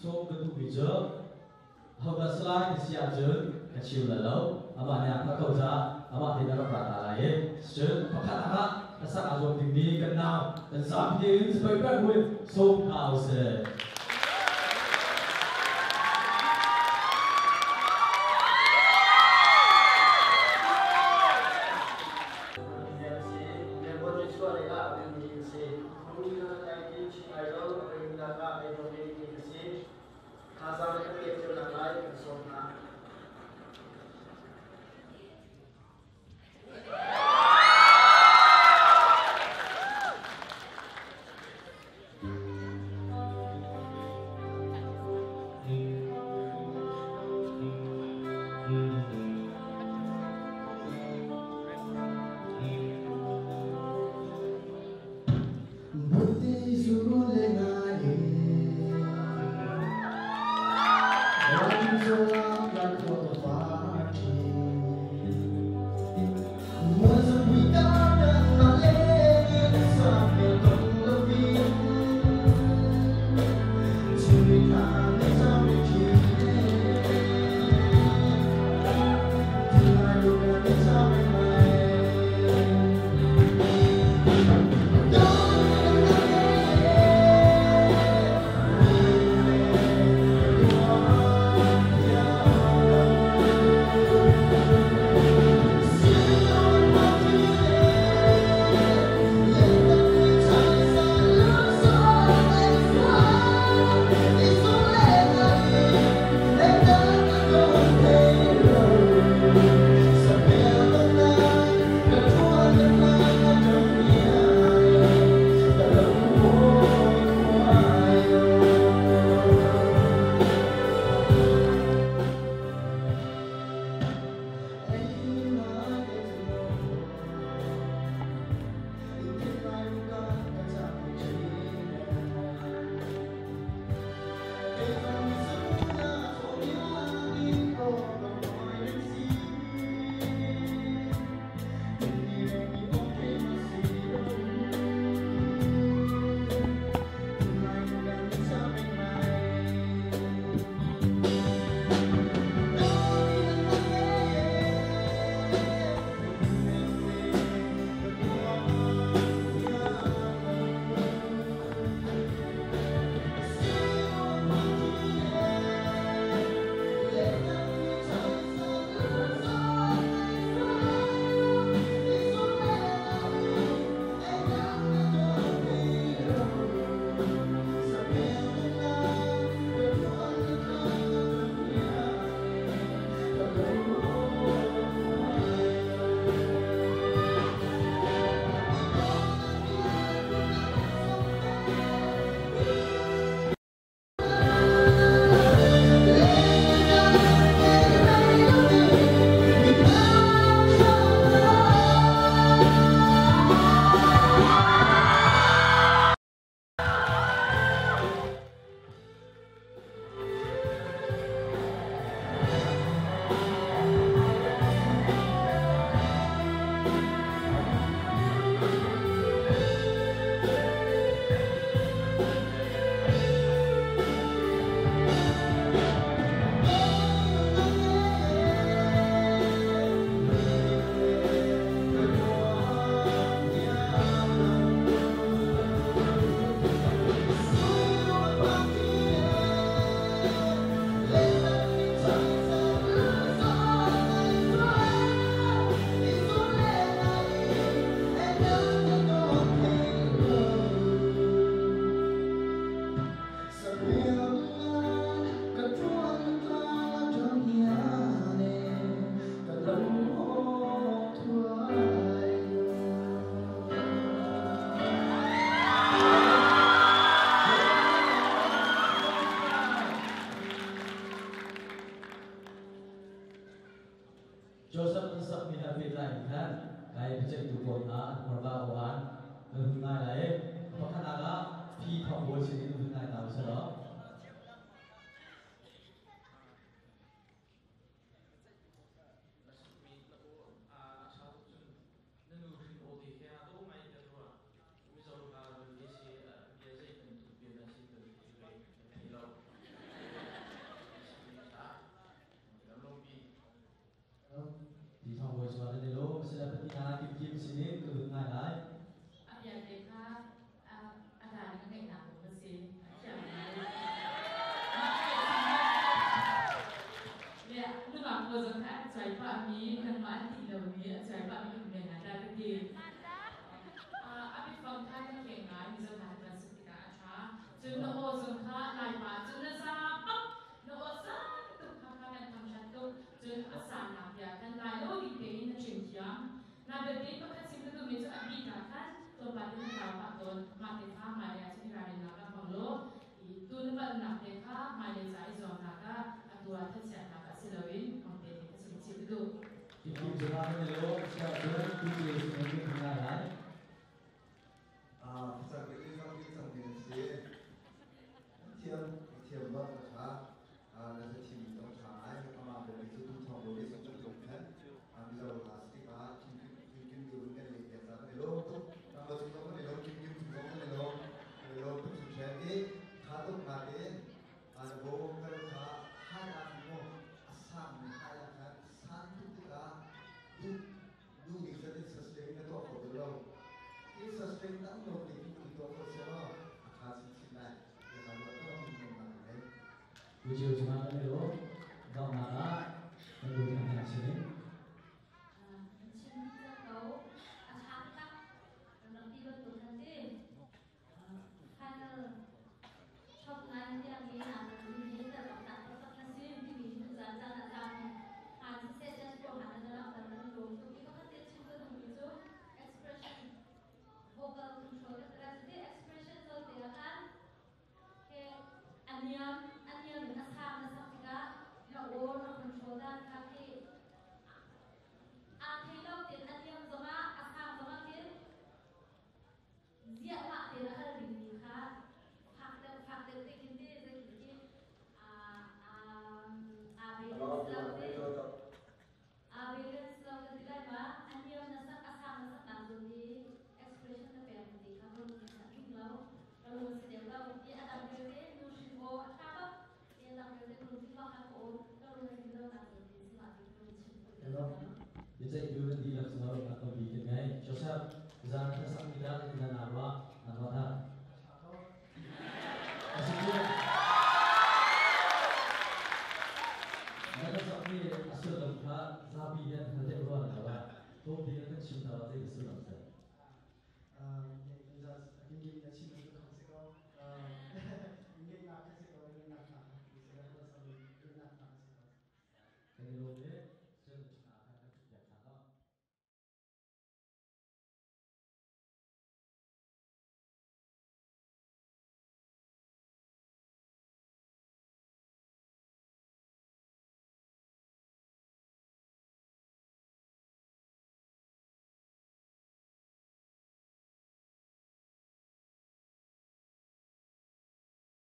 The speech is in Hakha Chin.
Sawm ka duhmi cu ahodah si lai ti si ahcun ka chim lai lo. Amah nih a hngalh ko caah amah tein a rak ra ta lai i cun pakhat ah hlasak aa zuam dingmi kan nau kan zapi tein sipai pek buin sawm hna usih. Thazaang na kan pek cio nak lai kan sawm hna. pahmi nangmah an ti lomi a cuai pahmi kan men lai dah ka ti. A biafang kha na kheng ngai Mizo hna kan sak tikah a ṭha. Cun na aw zong kha Laipa cun na za bak na aw sang tuk kha kha kan thangṭhat tuk. Cun a sannak tiah kan lai lo ding tein na chim thiam. Na biate pakhat chim ka duhmi cu a bik ah khan tlawmpal in na tlau pah tawn. Mah te kha hmailei ah cun i ralrinnak ah hmang law tu na palhnak te kha hmailei ca i zuamnak ah atu ah thachiatnak ah si loin hmang te ka chim chih ka duh. Kim cungah kan i lawm siahcun tu cu sin in kan ngai lai. Facang ke zong ki cang ding si. Thiam thiam bak ka tha. Na za thim zong tha ai ama be mi cu tu thong lo le sung tung khan Mizo hla stika kim kim kim du kan le ya sa kan lo tuk nang ba chung kan lo kim kim chung kan lo kan lo tuk chung chen i kha tuk na te an bo kan kha hai a mo asam ni hai a khan san tuk tika du du ni sa tin sustain na to ko lo i sustain nang lo ti ki to ko se lo a kha sin sin lai ya ka lo to tin na ngai. Ujiu cungah kan i lawm. Donghnak ah kan bu kan hna sin. Chim ko a tha tak rak ti bantuk khan ti final top 9 tiang i an ni ta tak tak tak na si ti mi hin zan zan a zan han se just ko han na rak tan nan lung tu ki pakhat te chim ka duh mi cu expression vocal control ka tara te expression zo te khan he aniam aniam in a sang na sak tikah na aw na control dan kha.